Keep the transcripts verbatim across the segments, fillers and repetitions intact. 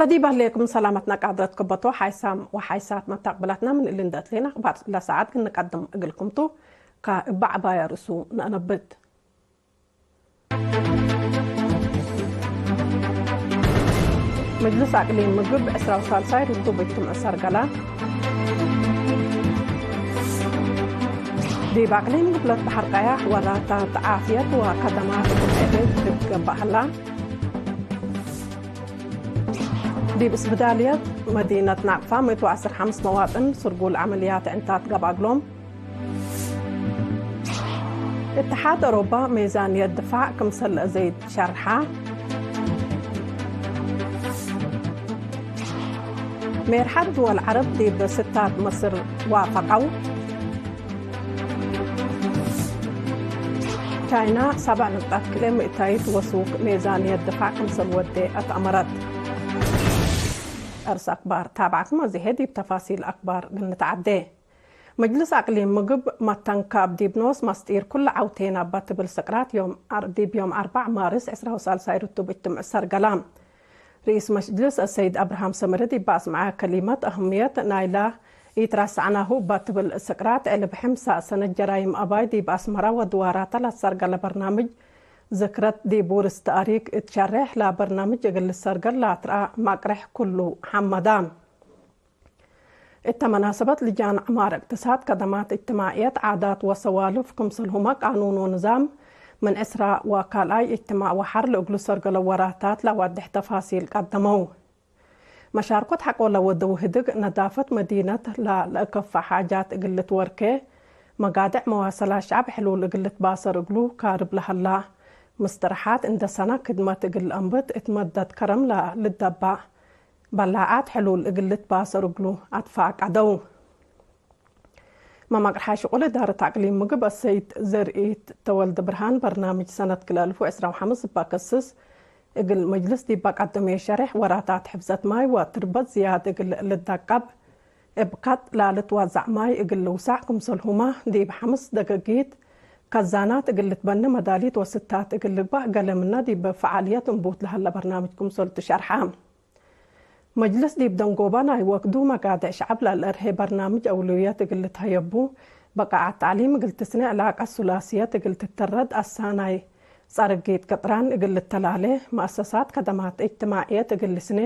ዲብ ሀሌኩም ሰላመትነ ቃድረት ክበቶ ሓይሳም ወሓይሳት መታቅብላትና ምን እሊ እንዴ አትሌነ አክባር ለሰዓት ክም ንቀድም እግልኩም ቱ። ከእብ ዐባይ አርእሱ ነአነብት። መጅልስ አቅሊም ምግብ ዕስራ ወሳልሳይ ርቱብ እጅትምዕ ሰርገላ። ዲብ አቅሊም ግብለት በሐር ቀያሕ ወራታት ዓፍየት ወከደማት እግል ዕቤት ትትገበእ ሀላ። ዲብ እስብዳልየት መዲነት ናቅፋ ምእት ወዐስር ሐምስ መዋጥን ስርጉል ዐመልያት ዕንታት ገብአ እግሎም። እትሓድ አውሮፓ ሜዛንየት ድፋዕ ክምሰል ለአዘይድ ሸርሓ። ሜርሐት ድወል ዐረብ ዲብ ስታት መስር ዋፈቀው። ቻይና ሰብዕ ንቅጣት ክልኤ ምእታይት ወሱቅ ሜዛንየት ድፋዕ ክምሰል ወዴ አትአመረት። አርስ አክባር ታብዓኩም አዜ ዲብ ተፋሲል አክባር ግንትዓዴ። መጅልስ አቅሊም ምግብ መተንካብ ዲብ ኖስ መስጢር ኩለ ዐውቴና እባ ትብል ስቅራት ዮም አር-፣ ዲብ ዮም አርበዕ ማርስ ዕስራ ወሳልሳይ ርቱብ እጅትምዕ ሰርገላ። ርኢስ መጅልስ አሰይድ አብርሃም ሰመረ ዲብ አስመዐ ከሊመት፣ አህምየት ናይላ ኢትረሰዕናሁ እባ ትብል ስቅራት፣ ዕልብ ሕምሳ ሰነት ጀራይም አባይ ዲብ አስመራ ወድዋራተ ለሰርገለ በርናምጅ ዝክረት ዲብ ውርስ ተእሪክ እት ሸሬሕ ለበርናምጅ እግል ልሰርገል ለአትረአ መቅሬሕ ኩሉ ሐመዳ። እተ መናሰበት ልጃን ዐማር እቅትሳድ፣ ከደማት እጅትማዕየት፣ ዓዳት ወሰዋልፍ ክምሰልሁመ ቃኑን ወንዛም ምን ዕስራ ወካልኣይ እጅትማዕ ወሐር ለእግሉ ሰርገለው ወራታት ለአዋድሕ ተፋሲል ቀደመው። መሻርኮት ሐቆ ለወደው ህድግ ነዳፈት መዲነት ለለአከፈ ሓጃት እግል ልትወርኬ፣ መጋድዕ መዋሰላት ሸዐብ ሕሉል እግል ልትባሰር እግሉ ካርብ ለሀላ፣ ምስትርሓት እንደ ሰነ ክድመት እግል ለአንብት እት መደት ከረም ለልደባእ በላዓት ሕሉል እግል ልትባሰር እግሉ አትፋቀደው። መመቅርሓ ሽቁል እዳረት አቅሊም ምግብ አሰይድ ዘርኢት ተወልደ ብርሃን፣ በርናምጅ ሰነት ክልኤ አልፍ ወዕስራ ወሐምስ እባ ከስስ፣ እግል መጅልስ ዲባ ቀደመየ ሸሬሕ ወራታት ሕፍዘት ማይ ወትርበት ዝያድ እግል ልደቀብ፣ እብ ካጥ ላልትዋዛዕ ማይ እግል ልውሳዕ ክምሰልሁመ ዲብ ሐምስ ደገጊት ከዛናት እግል ልትበነ መዳሊት ወስታት እግል ልግባእ ገሌ ምነ ዲብ ፈዓልየት እንቡት ለሀለ በርናምጅ ክምሰል ትሸርሐ። መጅልስ ዲብ ደንጎበ ናይ ወክዱ መጋድዕ ሸዐብ ለልአርሄ በርናምጅ አውለውየት እግል ልትሀየቡ፣ በቃዐት ተዕሊም እግል ትስኔዕ፣ ላቀት ሱላስየት እግል ትተረድ፣ አሳናይ ጸርጊት ቅጥራን እግል ልተላሌ፣ መአሰሳት ከደማት እጅትማዕየት እግል ልስኔ፣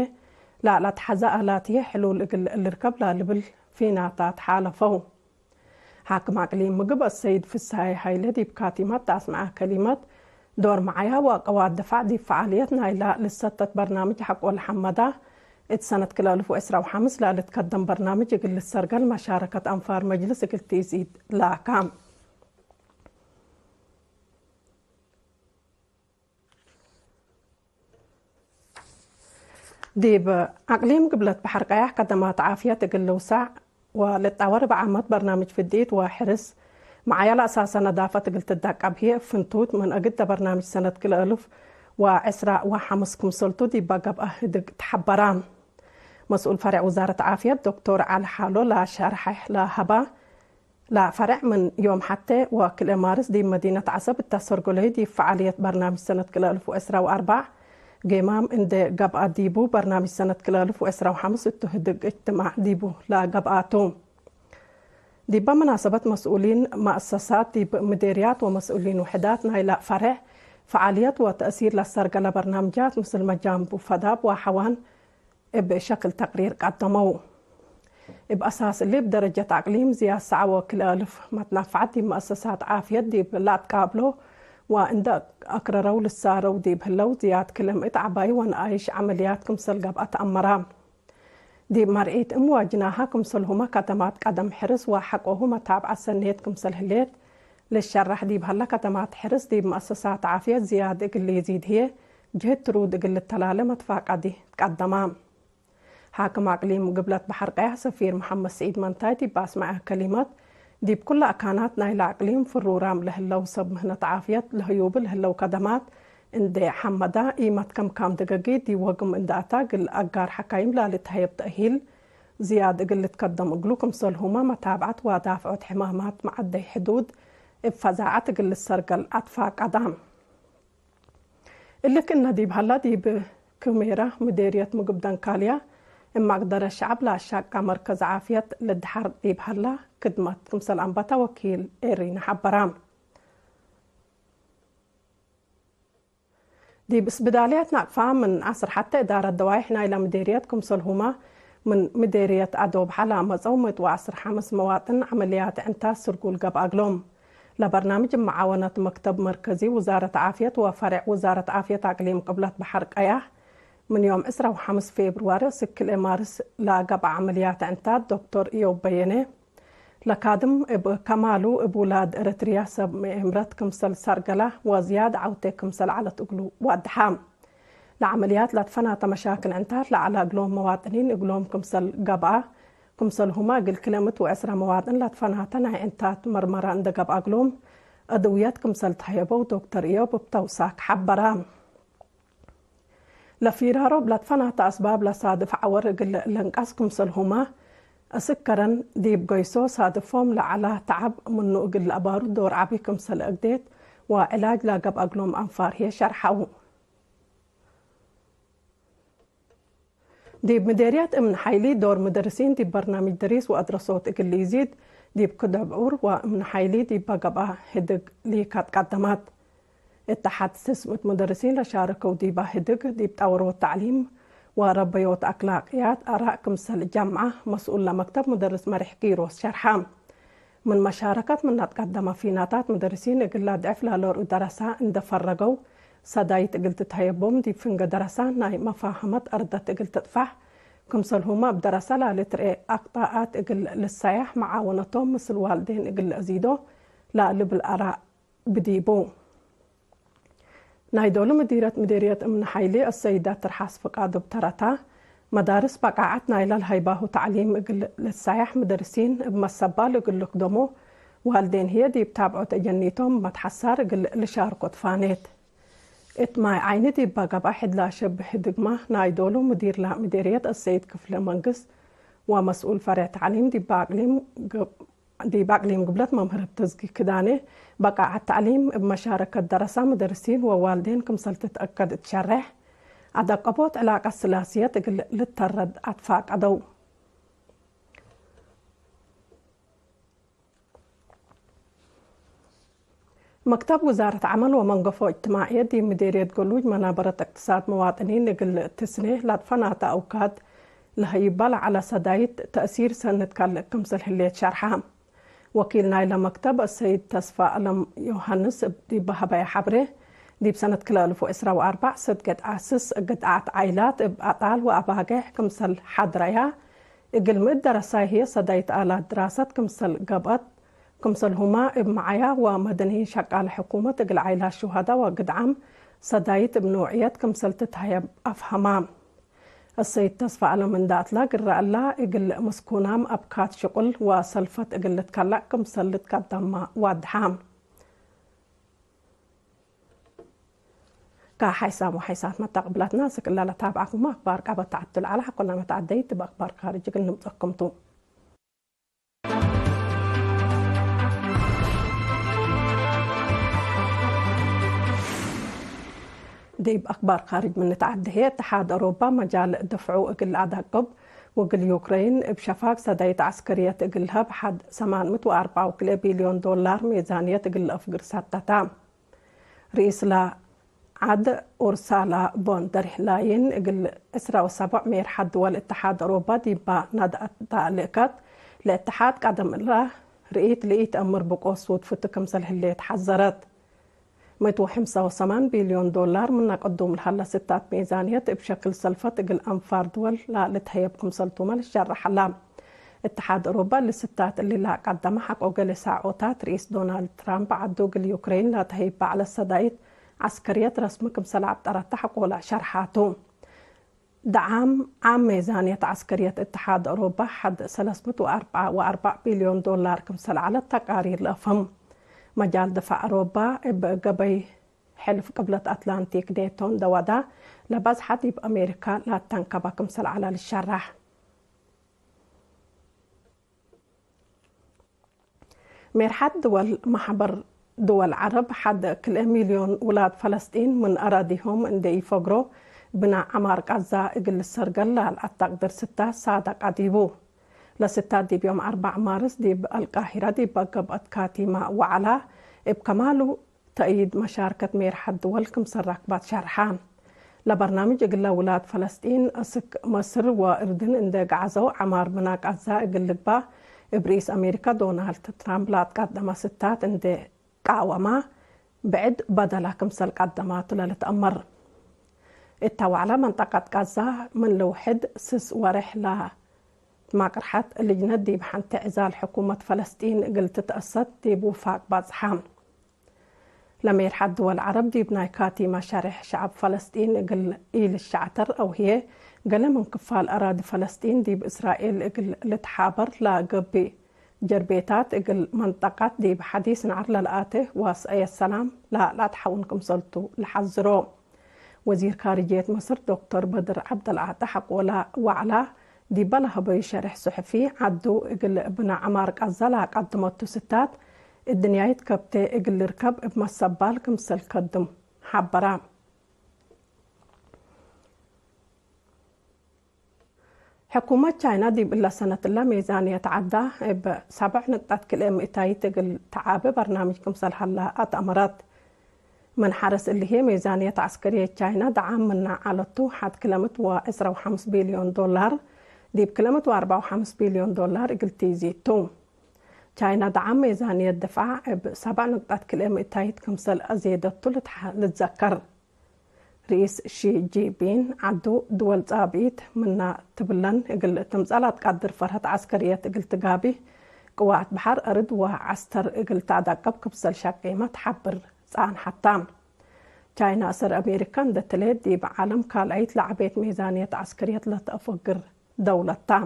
ለለአትሐዘ አላትዬ ሕሉል እግል ልርከብ ለልብል ፊናታት ሓለፈው። ሓክም አቅሊም ምግብ አሰይድ ፍስሃየ ሀይለ ዲብ ካቲመት ተአስመዐ ከሊመት፣ ዶር መዓያ ወቀዋት ድፋዕ ዲብ ፈዓልየት ናይላ ልሰተት በርናምጅ ሐቆ ለሐመዳ፣ እት ሰነት ክልኤ አልፍ ወዕስራ ወሐምስ ለልትከደም በርናምጅ እግል ልትሰርገል መሻረከት አንፋር መጅልስ እግል ትኢዚድ ላካ። ዲብ አቅሊም ግብለት በሐር ቀያሕ ከደማት ዓፍየት እግል ልውሳዕ ወልጣወር እብ ዓመት በርናምጅ ፍድኢት ወሕርስ መዓያ ለአሳሰ ነዳፈት እግል ትደቀብ ህዬ እብ ፍንቱት ምን አግደ በርናምጅ ሰነት ክልኤ አልፍ ወዕስራ ወሐምስ ክምሰልቱ ዲበ ገብአ ህድግ ተሐበራ። መስኡል ፈሬዕ ውዛረት ዓፍየት ዶክቶር ዐሊ ሓሎ ለሸርሐ ለሀባ፣ ለፈሬዕ ምን ዮም ሐቴ ወክልኤ ማርስ ዲብ መዲነት ዐሰብ እተ ሰርጎለዩ ዲብ ፈዓልየት በርናምጅ ሰነት ክልኤ አልፍ ወዕስራ ወአርበዕ ጌማም እንዴ ገብአ ዲቡ፣ በርናምጅ ሰነት ክልኤ አልፍ ወዕስራ ወሐምስ እቱ ህድግ እጅትማዕ ዲቡ ለገብአ ቱ። ዲበ መናሰበት መስኡሊን መአሰሳት ዲብ ምዴርያት ወመስኡሊን ውሕዳት ናይለ ፈሬዕ ፈዓልየት ወተእሲር ለሰርገለ በርናምጃት ምስል መጃንቡ ፈዳብ ወሐዋን እብ ሸክል ተቅሪር ቀደመው። እብ አሳስ እሊ፣ እብ ደረጀት አቅሊም ዝያድ ሰዐ ወክልኤ አልፍ መትናፈዐት ዲብ መአሰሳት ዓፍየት ዲብ ለአትቃብሎ ወእንደ አክረረው ልሳረው ዲብ ህለው ዝያድ ክል እምእት ዐባይ ወነኣይሽ ዐመልያት ክምሰል ገብአ ተአመረ። ዲብ መርዒት እም ወጅናሀ ክምሰልሁመ ከደማት ቀደም ሕርስ ወሐቆሁ መታብዐት ሰኔት ክምሰል ህሌት ልሸረሕ ዲብ ሀለ፣ ከደማት ሕርስ ዲብ መአሰሳት ዓፍየት ዝያድ እግል ልይዚድ ህዬ ጅህድ ትሩድ እግል ልተላለ መትፋቀዲ ትቀደማ። ሓክም አቅሊም ግብለት በሐር ቀያሕ ሰፊር መሐመድ ስዒድ መንታይ ዲብ አስመዐ ከሊመት፣ ዲብ ኩለ አካናት ናይለ አቅሊም ፍሩራም ለህለው ሰብ ምህነት ዓፍየት ለህዩብ ለህለው ከደማት እንዴ ሐመዳ፣ ኢመት ከምካም ደገጊት ዲብ ወግም እንዴ አታ፣ እግል አጋር ሐካይም ላልትሀየብ ተእሂል ዝያድ እግል ልትከደም እግሉ፣ ክምሰልሁመ መታብዐት ወዳፍዖት ሕማማት መዐደይ ሕዱድ እብ ፈዛዐት እግል ልሰርገል አትፋቀዳ። እሊ ክእነ ዲብ ሀላ፣ ዲብ ክሜራ፣ ምዴርየት ምግብ ደንካልያ፣ እም አቅደረ ሸዐብ ለአሻቃ መርከዝ ዓፍየት ልድሐር ዲብ ሀላ ክድመት ክምሰል አንበታ ወኪል ኤሪና ሐበራ። ዲብ እስብዳልያት ናቅፋ ምን ዐስር ሐቴ እዳረት ደዋይሕ ናይለ ምዴርየት ክምሰልሁመ ምን ምዴርየት አዶብሐ ለአመጸው ምእት ወዐስር ሐምስ መዋጥን ዐመልያት ዕንታት ስርጉል ገብአ እግሎም። ለበርናምጅ መዓወነት መክተብ መርከዚ ውዛረት ዓፍየት ወፈሬዕ ውዛረት ዓፍየት አቅሊም ቅብለት በሐር ቀያሕ፣ ምን ዮም ዕስራ ወሐምስ ፌብርዋሪ እስክ ክልኤ ማርስ ለገብአ ዐመልያት ዕንታት ዶክተር እዮብ በየነ፣ ለካድም እብ ከማሉ እብ ውላድ ኤረትርያ ሰብ ምእምረት ክምሰል ሰርገላ ወዝያድ ዐውቴ ክምሰል ዐለት እግሉ ዋድሐ። ለዐመልያት ለትፈናተ መሻክል ዕንታት ለዐለ እግሎም መዋጥኒን እግሎም ክምሰል ገብአ፣ ክምሰልሁመ እግል ክልኤ ምእት ወዕስራ መዋጥን ለትፈናተ ናይ ዕንታት መርመራ እንደ ገብአ እግሎም፣ አድውየት ክምሰል ተሀየበው ዶክተር እዮብ እብ ተውሳክ ሐበረ። ለፊራሮ እብ ለትፈናተ አስባብ ለሳድፍ ዐወር እግል ለንቀስ ክምሰልሁመ፣ አስክ ከረን ዲብ ገይሶ ሳድፎም ለዐለ ተዐብ ምኑ እግል ለአባሩ ዶር ዐቢ ክምሰል አግዴት ወዕላጅ ለገብአ እግሎም አንፋር ህዬ ሸርሐው። ዲብ ምዴርየት እምን ሐይሊ ዶር ምደርሲን ዲብ በርናምጅ ድሪስ ወአድረሶት እግል ኢዚድ፣ ዲብ ክድዕ ብዑር ወእምን ሐይሊ ዲበ ገብአ ህድግ ሊካት ቀደማት። እተሓድ ስስምት ሙደርሲን ለሻረከው ዲባ ህድግ፣ ዲብ ጠወሮት ተዕሊም ወረበዮት አክላቅያት አራእ ክምሰል ጀምዐ መስኡል ለመክተብ ሙደርስ መሪሕ ኪሮስ ሸርሐ። ምን መሻረከት ምነ ትቀደመ ፊናታት ሙደርሲን እግል ለአድዕፍ ለለርኡ ደረሳ እንደ ፈረገው፣ ሰዳይት እግል ትትሀየቦም ዲብ ፍንገ ደረሳ ናይ መፋሀመት አርደት እግል ትጥፋሕ፣ ክምሰልሁመ እብ ደረሳ ለልትርኤ አክጣአት እግል ልሰያሕ መዓወነቶም ምስል ዋልዴን እግል ለአዚዶ ለልብል አራእ ብዲቡ። ናይ ዶሉ ምዲረት ምዴርየት እምነ ሐይሌ አሰይዳ ትርሓስ ፍቃዱ እብ ተረታ፣ መዳርስ በቃዐት ናይለ ለሀይባሁ ተዕሊም እግል ልትሰያሕ ምደርሲን እብ መሰባል እግል ልክደሞ፣ ዋልዴን ህዬ ዲብ ታብዖ ተጀኒቶም መትሐሳር እግል ልሻርኮ ትፋኔት። እት ማይ ዓይኒ ዲበ ገብአ ሕድ ለአሸብህ ህድግመ፣ ናይ ዶሉ ምዲርለ ምዴርየት አሰይድ ክፍለ መንግስት ወመስኡል ፈሬዕ ተዕሊም ዲበ አቅሊም ዲብ አቅሊም ግብለት መምህር እብ ትዝጊ ክዳኔ፣ በቃዐት ተዕሊም እብ መሻረከት ደረሳ፣ ምደርሲን ወዋልዴን ክምሰል ትትአከድ እት ሸሬሕ፣ አደቀቦት ዕላቀት ስላስየት እግል ልተረድ አትፋቀደው። መክተብ ውዛረት ዐመል ወመንገፎ እጅትማዕየት ዲብ ምዴርየት ገሉጅ መናበረት እቅትሳድ መዋጥኒን እግል ትስኔ ላትፈናተ አውካድ ለሀይባ ለዐለ ሰዳይት ተእሲር ሰንት ካልእ ክምሰል ህሌት ሸርሐ። ወኪል ናይለ መክተብ አሰይድ ተስፋ አለም ዮሐንስ ዲብ ሀበየ ሐብሬ፣ ዲብ ሰነት ክልኤ አልፍ ወዕስራ ወአርበዕ ሰድገት ዓስስ ግድዓት ዓይላት እብ አጣል ወአባጌሕ ክምሰል ሐድረያ፣ እግል ምእት ደረሳይ ህዬ ሰዳይት አላት ድራሰት ክምሰል ገብአት፣ ክምሰልሁመ እብ መዓያ ወመደንይን ሸቃለ ሕኩመት እግል ዓይላት ሹሀዳ ወግድዓም ሰዳይት እብ ኖዕየት ክምሰል ትትሀየብ አፍሀማ። አሰይድ ተስፋአለም እንደ አትላ ግረ እላ፣ እግል ምስኩናም አብካት ሽቁል ወሰልፈት እግል ልትከለቅ ክምሰል ልትቀደመ ዋድሐ። ከሐይሳም ወሐይሳት መተቅብላትና እስክ እለ ለታብዓኩመ አክባር ቃበት ተዐቱ ለዐለ ሐቆና መትዐደይት እብ አክባር ካርጅ እግል ንምጸኩም ቱ። ዲብ አክባር ካርጅ ምን ንትዐዴ ህዬ፣ እትሓድ አውሮፓ መጃል ድፍዑ እግል ለአዳቅብ ወእግል ዩክሬን እብ ሸፋግ ሰዳይት ዐስከርየት እግል ለሀብ ሐድ ሰማን ምእት ወአርበዓ ወክልኤ ቢልዮን ዶላር ሜዛንየት እግል ለአፍግር ሰተተ። ርኢስ ለዐድ ኡርሳላ ቮን ደር ላይን እግል ዕስራ ወሰቡዕ ሜርሐት ድወል እትሓድ አውሮፓ ዲባ ናድአት ዳልእከት፣ ለእትሓድ ቀደም እለ ርኢት ለኢተአምር ብቆስ ሱድፍቱ ክምሰል ህሌት ሐዘረት። ምእት ወሐምሳ ወሰማን ቢልዮን ዶላር ምነ ቅዱም ለሀለ ስታት ሜዛንየት እብ ሸክል ሰልፈት እግል አንፋር ድወል ለልትሀየብ ክምሰልቱመ ልሸረሕ ዐለ። እትሓድ አውሮፓ እሊ ስታት እሊ ለአቀደመ ሐቆ ገሌ ሳዖታት ርኢስ ዶናልድ ትራምፕ ዐዱ እግል ዩክሬን ለተሀይብ በዐለት ሰዳይት ዐስከርየት ረስሚ ክምሰል አብጠረተ ሐቆለ ሸርሓቱ። ደዓም ዓም ሜዛንየት ዐስከርየት እትሓድ አውሮፓ ሐድ ሰለስ ምእት ወአርበዓ ወአርበዕ ቢልዮን ዶላር ክምሰል ዐለት ተቃሪር ለአፍህም። መጃል ድፋዕ አውሮፓ እብ ገበይ ሕልፍ ቅብለት አትላንቲክ ኔቶ እንደ ወዳ ለበዝሐ ዲብ አሜሪካ ለአተንከበ ክምሰል ዐለ ልሸረሕ። ሜርሐት ድወል መሕበር ድወል ዐረብ ሐድ ክልኤ ሚልዮን ውላድ ፈለስጢን ምን አራዲሆም እንዴ ኢፈግሮ ብናእ ዐማር ቃዛ እግል ልሰርገል ለአትአቅድር ስታት ሳደቀ ዲቡ። ለስታት ዲብ ዮም አርበዕ ማርስ ዲብ አልቃሂረ ዲብ ገብአት ካቲመ ወዐላ፣ እብ ከማሉ ተእይድ መሻርከት ሜርሐት ድወል ክምሰል ራክባት ሸርሐ። ለበርናምጅ እግለ ውላድ ፈለስጢን፣ እስክ መስር ወእርድን እንዴ ገዐዘው ዐማር ብናእ ቃዛ እግል ልግባእ፣ እብ ርኢስ አሜሪካ ዶናልድ ትራምፕ ለአትቀደመ ስታት እንዴ ቃወመ፣ ብዕድ በደለ ክምሰል ቀደማቱ ለልትአመር። እተ ወዕለ መንጠቀት ቃዛ ምን ልውሕድ ስስ ወሬሕ ለትማቅርሐት ልጅነት ዲብ ሐንቲ ዕዛል ሕኩመት ፈለስጢን እግል ትትአሰት ዲብ ውፋቅ በጽሐ። ለሜርሐት ድወል ዐረብ ዲብ ናይ ካቲመ ሸሬሕ ሸዐብ ፈለስጢን እግል ኢልሸዕተር አው ህዬ ገሌ ምን ክፋል አራዲ ፈለስጢን ዲብ እስራኤል እግል ልትሓበር ለገብእ ጀርቤታት፣ እግል መንጠቀት ዲብ ሐዲስ ነዐር ለለአቴ ወስአየት ሰላም ለለአትሐውን ክምሰልቱ ለሐዝሮ። ወዚር ካርጅየት መስር ዶክተር በድር ዐብደልዓጢ ሐቆለ ወዐላ ዲበ ለሀበዩ ሸሬሕ ጽሑፊ፣ ዐዱ እግል ብናእ ዐማር ቃዛ ለአቀድመቱ ስታት፣ እድንያይት ከብቴ እግል ልርከብ እብ መሰባል ክምሰል ከድም ሐበረ። ሕኩመት ቻይና ዲብ እለ ሰነት እለ ሜዛንየት ዐዳ እብ ሰብዕ ንቅጠት ክልኤ ምእታይት እግል ተዓቢ በርናምጅ ክምሰል ሀለ አትአመረት። ምን ሐርስ እሊ ህዬ፣ ሜዛንየት ዐስከርየት ቻይና ደዓም ምነ ዐለቱ ሐድ ክለ ምእት ወዕስራ ወሐምስ ቢልዮን ዶላር ዲብ ክለ ምእት ወአርበዕ ወሐምስ ቢልዮን ዶላር እግል ትይዚት ቱ። ቻይና ደዓም ሜዛንየት ድፋዕ እብ ሰብዕ ንቅጠት ክልኤ ምእታይት ክምሰል አዜደቱ ልትሐ-፣ ልትዘከር። ርኢስ ሺ ጂንፒንግ ዐዱ፣ ድወል ጻብኢት ምነ ትብለን እግል ትምጸእ ለትቀድር ፈርሀት ዐስከርየት እግል ትጋብእ፣ ቅዋት በሐር፣ አርድ ወዐስተር እግል ተአደቅብ ክምሰል ሸቄመ ተሐብር ጸንሐት ተ። ቻይና አሰር አሜሪካ እንዴ ትሌት፣ ዲብ ዐለም ካልአይት ለዐቤት ሜዛንየት ዐስከርየት ለተአፈግር ደውለት ተ።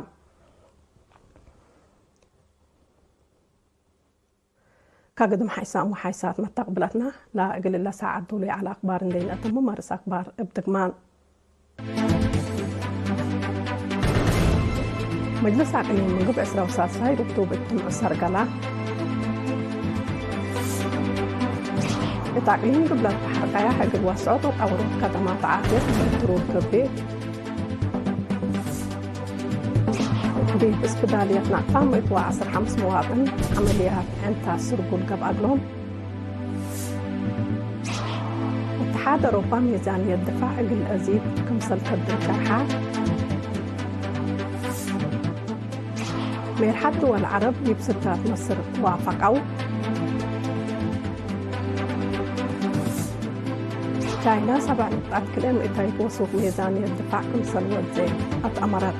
ከግድም ሓይሳም ወሓይሳት መተቅብለትና፣ ለእግል እለ ሳዐት ዱሉይ ዐለ አክባር እንዴ ነአተምም፣ መርስ አክባር እብ ድግማን። መጅልስ አቅሊም ምግብ ዕስራ ወሳልሳይ ርቱብ እትም ሰርገላ። እት አቅሊም ግብለት በሐር ቀያሕ እግል ወስዖት ወጣውሮት ከደማት ዓፍየት እግል ትሩድ ገብእ። ዲብ እስፕዳልየት ናቅፋ ምእት ወዐስር ሐምስ መዋጥን ዐመልያት ዕንታት ስርጉል ገብአ እግሎም። እትሓድ አውሮፓ ሜዛንየት ድፋዕ እግል አዚድ ክምሰል ከድም ሸርሐ። ሜርሐት ድወል ዐረብ ዲብ ስታት መስር ዋፈቀው። ቻይና ሰብዕ ንቅጣት ክልኤ ምእታይት ወሱቅ ሜዛንየት ድፋዕ ክምሰል ወዜ አትአመረት።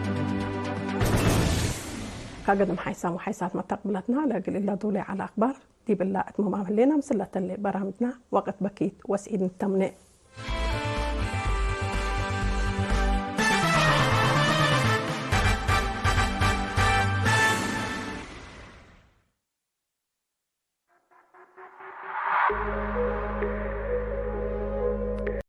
ከግድም ሓይሳም ወሓይሳት መተቅብለትና ለእግል እለ ዱሉይ ዐለ አክባር ዲብ እለ እትምማም ህሌና። ምስል ለተሌ በራምጅና ወቅት በኪት ወስዒድ ንተምኔ።